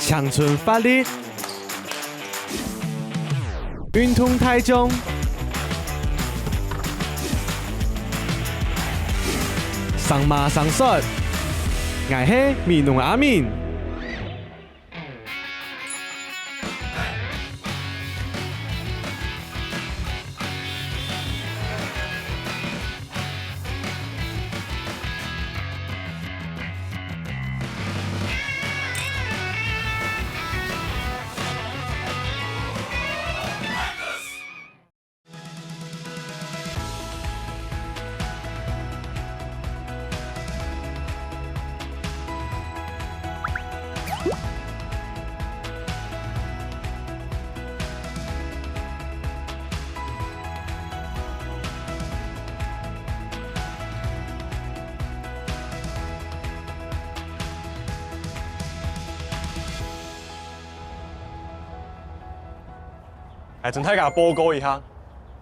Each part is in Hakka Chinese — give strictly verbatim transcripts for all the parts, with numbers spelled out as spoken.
青春活力，運動大眾，生馬生說，𠊎係美濃阿明。 𠊎同大家報告一下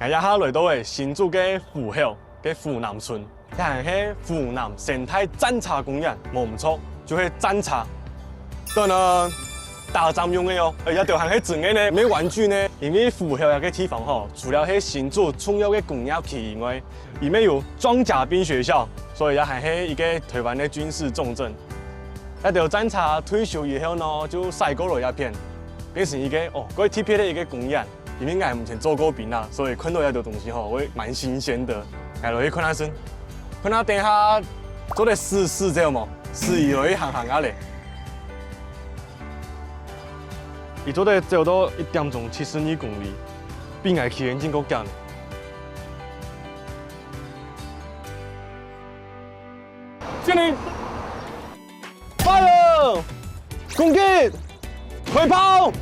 ，𠊎這下來到个新竹个湖口个湖南村，這還係湖南生態戰車公園，無毋著，就係戰車。當然，打仗用个哦，呃，這兜還係真个呢，毋係玩具呢。因為湖口這个地方吼，除了係新竹重要个工業區以外， 因為有裝甲兵學校，所以也還係一個臺灣个軍事重鎮。這兜戰車退休以後呢，就徙過來這片，變成一個，哦，蓋特別个一個公園。因為𠊎以前做過兵啊，所以看到這兜東西吼，會蠻新鮮个。𠊎落去看下先，看下等下做得駛駛走無？駛一路去行行啊咧。佢做得走到一點鐘七十二公里，比𠊎騎車還較遽。 敬禮！Fire！攻擊！開炮！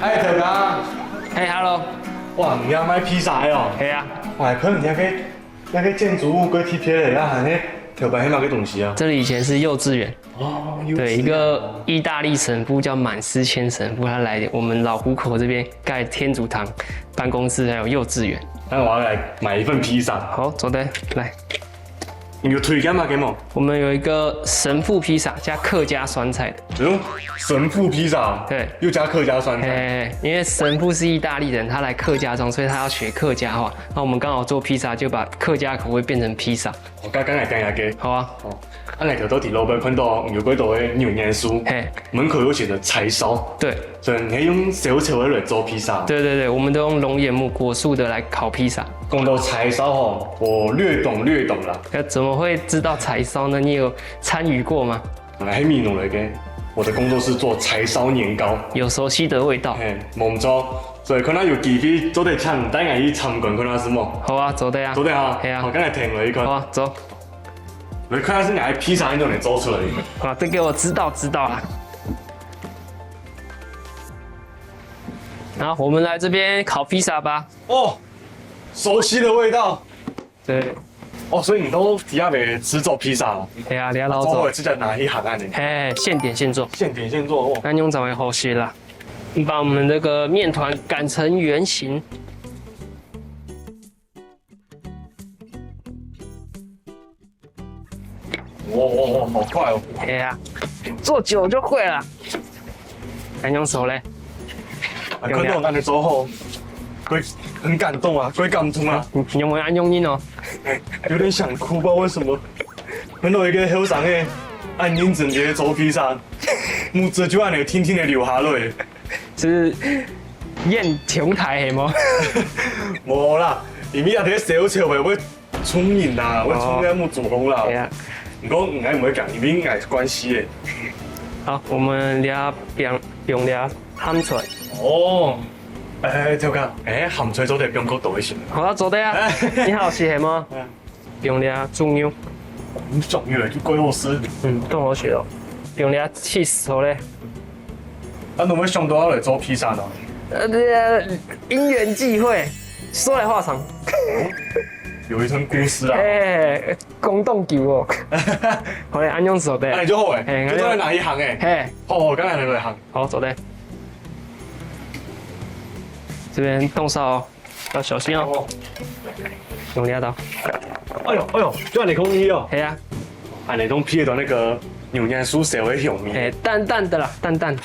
嗨，頭家。嘿，hello。哇，你這賣披薩个哦？係啊。哇，看你該個，該個建築物蓋特別个，啊，還係頭擺係麼个東西啊？這裡以前是幼稚園。哦，幼稚園。對，一個義大利神父叫滿斯謙神父，他來我們老湖口這邊蓋天主堂、辦公室還有幼稚園。那我要來買一份披薩。好，做得，來。 你有推薦麼个無？我們有一個神父披薩，加客家酸菜的。哎喲，神父披薩，對。又加客家酸菜。嘿，因為神父是義大利人，他來客家庄，所以他要學客家話。那我們剛好做披薩，就把客家口味變成披薩。我剛剛來講一下个。好啊。哦，啊，來頭到底路邊看到有幾多个牛眼樹，嘿。門口有寫著柴燒。對。 所以你係用燒柴个來做披薩？對對對，我們都用龍眼木果樹的來烤披薩。講到柴燒吼，我略懂略懂啦。那怎麼會知道柴燒呢？你有參與過嗎？我係美濃來个，我的工作是做柴燒年糕。有熟悉的味道。嘿，無毋著。所以看下有機會做得請你帶𠊎去參觀看下係無？好啊，做得啊。做得啊。係啊。好，剛才停了一看。好啊，走。來看下係𠊎个披薩仰般來做出來个。啊，都給我知道知道啦。 好，我們來這邊烤披薩吧。哦，熟悉的味道。對。哦，所以你都在這邊試做披薩哦？對啊，你要老早。做好直接拿去烘恁呢？嘿，現點現做。現點現做哦。那用怎麼好吃啦？你把我們這個麵團擀成圓形。 哇哇哇，好快哦！係啊，做久就会了。恁樣熟嘞？啊，看到恁樣做好，會很感動啊，會感動啊。你有没有恁樣呢？有点想哭，不知道为什么。看到一个后生个，恁認真个做披萨，目汁就恁樣定定个流下來。是演琼台系吗？无啦，因为啊，个小丑会会冲人啦，会冲个目珠红啦。对啊，不过应该唔会讲，因为应该关系个。好，我们聊冰冰聊鹹菜。哦，哎，头讲，哎，鹹菜做得放較多一些。好，做得啊。你好食係吗？冰聊豬肉，你种越来就贵好吃。嗯，都好食哦。冰聊cheese好嘞。啊，你们想到要来做披萨呢？呃，这个因缘际会，说来话长。有一段故事啊。哎，公洞球哦。好嘞，恁樣做得。哎，就好哎，哎就在哪一行哎？嘿，哦，刚才那个行。好，做得。这边动手哦，要小心哦，哦，用力到。哎呦哎呦，就让你空气哦。嘿啊，哎，你用皮的那个牛年树小的熊咪。嘿，淡淡的啦，淡淡。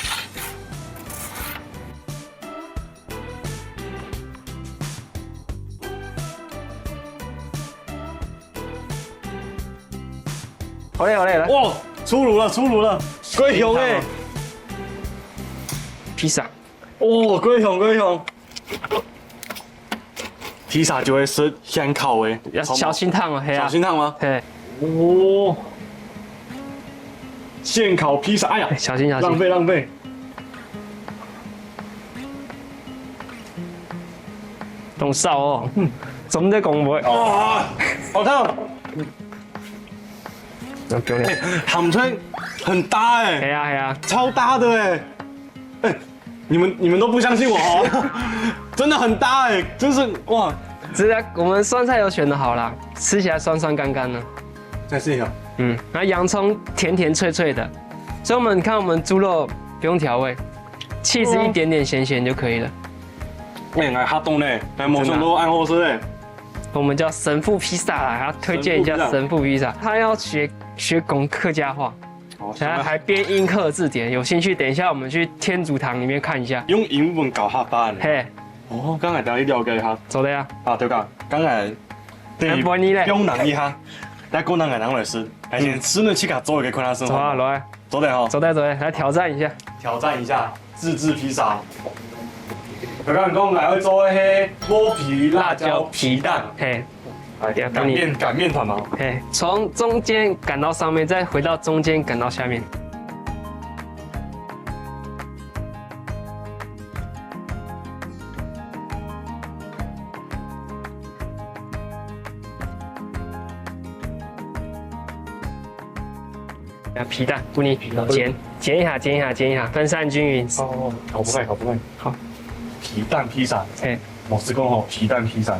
好嘞，好嘞，来。哇，出炉了，出炉了，贵雄哎，披萨，哦，贵雄贵雄。披萨就会是现烤的，要小心烫哦，嘿啊小，心烫吗？嘿，哦，现烤披萨，哎呀，哎小心小心浪，费浪费。动手哦，嗯，怎么在讲话？哦，好烫。不用了。哎，鹹菜很搭哎、嘿啊嘿啊，超搭的哎、哎、你们你们都不相信我哦，真的很搭哎、真是哇，这个我们酸菜有选的好啦，吃起来酸酸甘甘的。再试一下，嗯，然后洋葱甜甜脆脆的，所以我们看我们猪肉不用调味，cheese一点点咸咸就可以了。哎、欸，还冻呢，还没想到爱好吃哎，我们叫神父披萨啦，要推荐一下神父披萨，他要学学讲客家话，好，然后还编音课字典，有兴趣等一下我们去天主堂里面看一下。用英文搞哈巴呢，嘿，哦，刚才等一了解一下，走的呀，啊，对吧？刚才哎不然你嘞用难一下，来过难个难来吃，还先吃了去给做一个困难生走啊，活，来，做得哈，走的走的，来挑战一下。挑战一下自制披萨。我刚刚讲来要做黑剥皮辣椒皮蛋，嘿，来擀面擀面团吗？嘿，从中间擀到上面，再回到中间擀到下面。啊，皮蛋，不泥皮蛋，煎煎一下，煎一下，煎一下，分散均匀。哦，搞不开，搞不开。好，皮蛋披萨，嘿，我是讲吼皮蛋披萨，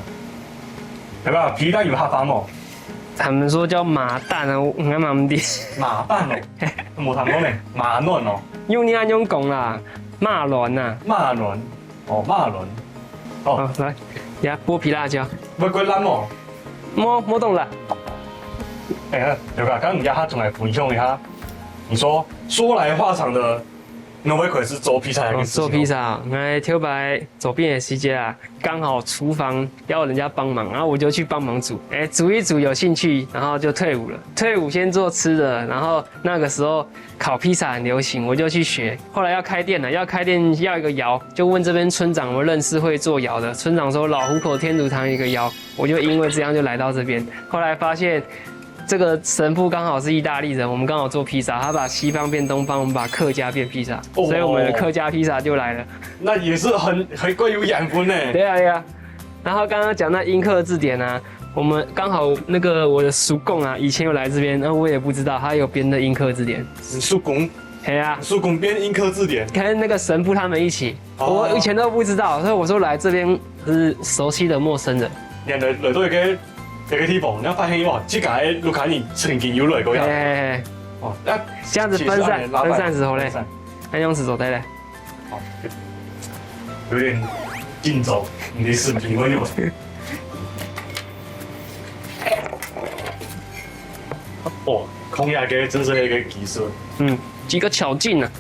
有没有？皮蛋有哈巴哦，他们说叫马蛋啊，我我蛮唔知。马蛋哦，没听过呢，马卵哦，用你按用讲啦，马卵呐，马卵哦，马卵哦，好来，呀，剥皮辣椒，会过烂哦。摸摸懂了。哎呀，有个，刚刚你家他总来分享一下，你说说来话长的，那我可是做披萨那哦，个事情哦做披萨，我头擺做餅个時節啊，剛好廚房要人家幫忙，然後我就去幫忙煮。哎，煮一煮有興趣，然後就退伍了。退伍先做吃的，然後那個時候烤披薩很流行，我就去學。後來要開店了，要開店要一個窯，就問這邊村長有沒有認識會做窯的。村長說老湖口天主堂有一個窯，我就因為這樣就來到這邊。後來發現這個神父剛好是意大利人，我們剛好做披薩，他把西方變東方，我們把客家變披薩，哦所以我們的客家披薩就來了。那也是很很贵有养分呢。对啊，对啊。然后刚刚讲到音课字典啊，我们刚好那个我的叔公啊，以前有来这边，那我也不知道他有编的音课字典。你叔公，嘿啊，叔公编音课字典，跟那个神父他们一起，哦我以前都不知道，所以我说来这边是熟悉的陌生人。你来来到一个一个地方，你要发现哇，这个屋下人曾经有来过嘿嘿呀。嘿，哦，那这样子分散分散之后嘞，那用手手带嘞。有点紧张，你的视频会有。哦，空压个真是一个技术。嗯，幾个巧勁啊！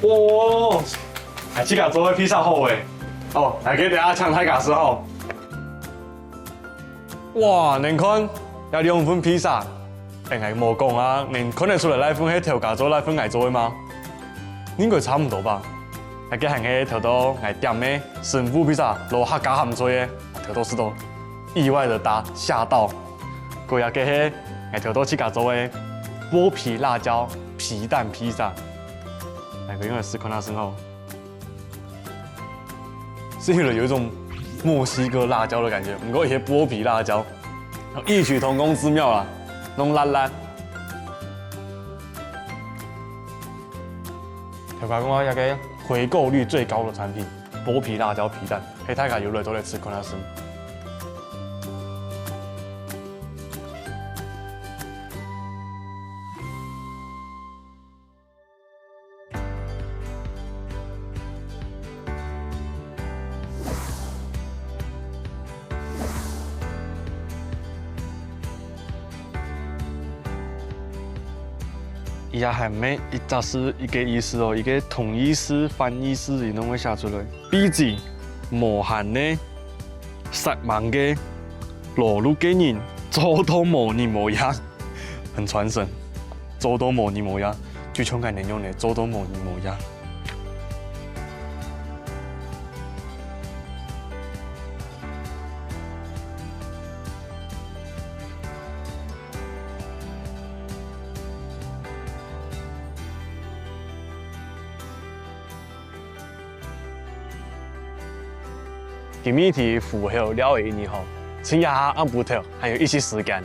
哇，還自家做个披薩好誒！哦，來，這等下請大家食吼。哇，你看，這兩份披薩，哎，𠊎無講啊，你看得出來哪份係頭家做，哪份𠊎做个嗎？應該差毋多吧？這个還係頭到𠊎點个 神戶披薩摎客家鹹菜个，頭到食到意外的大嚇到。過一个係𠊎頭到自家做个剝皮辣椒皮蛋披薩，來，𠊎用來試看下先吼。吃起來有一種墨西哥辣椒的感覺，不過也剝皮辣椒，異曲同工之妙啊，弄辣辣。頭家講啊，這个回購率最高的產品，剝皮辣椒皮蛋。 係大家有來做來試看下先。佢也還無一隻字一个意思哦，一个同義詞、反義詞佢攏會寫出來。 比之無閒个、煞猛个、勞碌个人，做到無日無夜，很傳神。做到無日無夜，就像𠊎恁樣呢，做到無日無夜。 今晡日在府後尞个一日吼，趁這下暗晡頭還有一息時間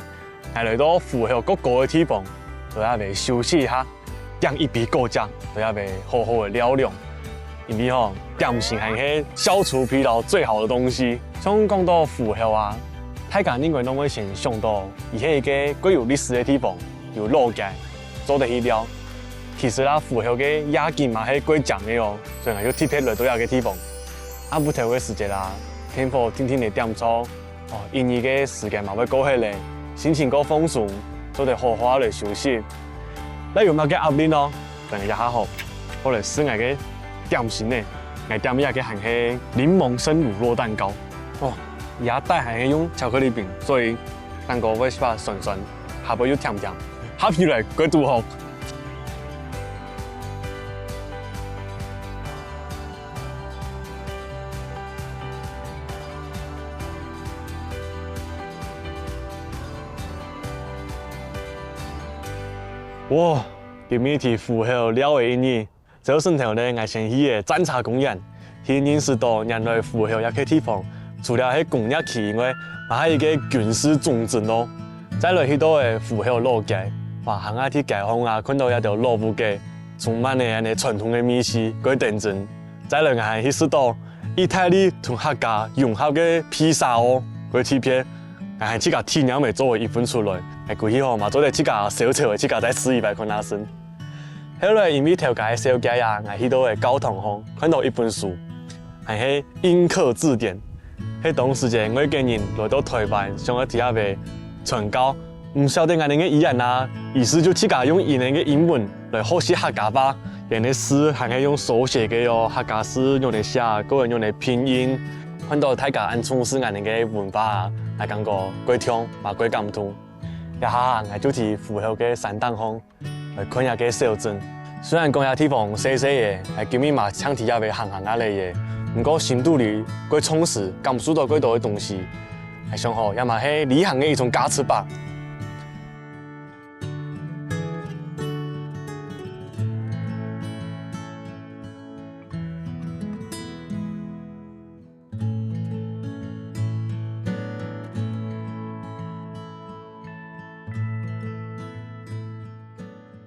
，𠊎來到府後較高个地方，在這位休息一下，點一杯果汁，在這位好好个尞涼。因為吼，點心還係消除疲勞最好的東西。像講到府後啊，大家應該攏會先想到，佢係一个較有歷史个地方，有老街，做得去尞。 其實啊，府後个夜景嘛係較靚个哦，所以𠊎就特別來到這个地方。暗晡頭个時節啊，電火定定仔點著，哦，一日个時間嘛會過去咧，心情較放鬆，做得好好來休息。哪有麼个壓力哦，等一下好，好來試𠊎个點心呢。𠊎點這个還係檸檬生乳酪蛋糕，哦，佢个底還係用巧克力餅，所以蛋糕會較酸酸，下背又甜甜，合起來較堵好。 哇，今晡日在府後尞个一日，朝晨頭呢，𠊎先去个戰車公園，去認識到原來府後這个地方，除了係工業區以外，嘛係一个軍事總鎮哦。再來去到个府後老街，哇，行啊去街巷啊，看到這兜老屋个， 充滿了恁呢傳統个味緒，過頂真。再來𠊎還去食到義大利同客家融合个披薩哦，過特別，𠊎還自家體驗仔做了一份出來，𠊎歸去吼嘛做得自家燒樵仔，自家再試一擺看啊先。後來因為頭家个紹介啊，𠊎去到个教堂項，看到一本書， 還係印刻字典。係當時節外國人來到臺灣，想愛在這位傳教，毋曉得𠊎等个語言啊，於是就自家用𠊎等个英文來學習客家話。𠊎等个字還係用手寫个哦，客家字仰仔寫，還有仰仔拼音。看到大家恁重視𠊎等个文化啊，𠊎感覺蓋暢，嘛蓋感動。這下𠊎就在府後个山頂項， 來看這个小鎮。雖然講這地方細細仔，𠊎今晡日嘛淨在這位行行仔咧仔，毋過心肚裡蓋充實，感受到蓋多个東西。𠊎想吼，這嘛係旅行个一種價值吧。